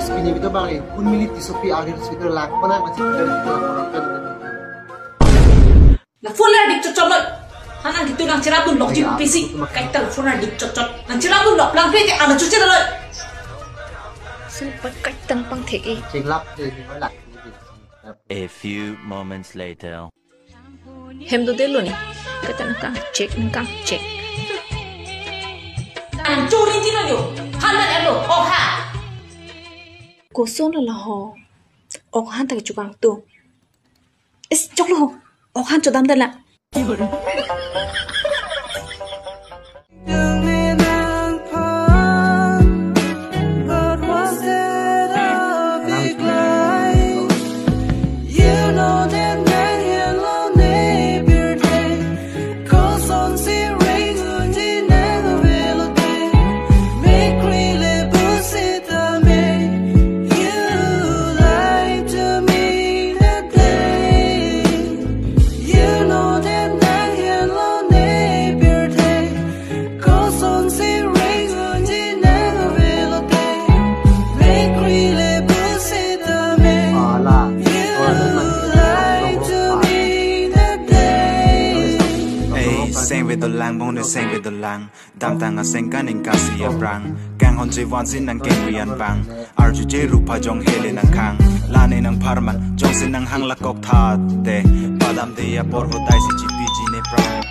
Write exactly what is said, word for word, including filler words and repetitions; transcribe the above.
Pini bito bang le, un minute tisopi agir speaker lak pona masih ada lak pona. La phone la dik chot chot lo. Hanang gitu nang cherap dun lok ji pisi. Kaital phone la dik chot chot. Nang cherap dun lok lang pe te ana chuche lo. Sil pakai tang pang thek eh. Cek lap de, lak. A few moments later. Hem do delo ni. Kata nang kang cek, nang kang cek. Ang churi jino yo. Handan elo. Oh ha. Koson lo ho. Ok han ta kechokang tu. Is choklo. Ok han chodam dala. Ei, sengve dolang, bong ne sengve dolang. Damtang aseng kaning kasi aprang. Kanghon chevan si nang kengrian bang. Arju cheru pajong hele nang khang. Lane nang pharman, jongsi nang hang lakok that te. Padam de apor hotai si chipi ji ne prang.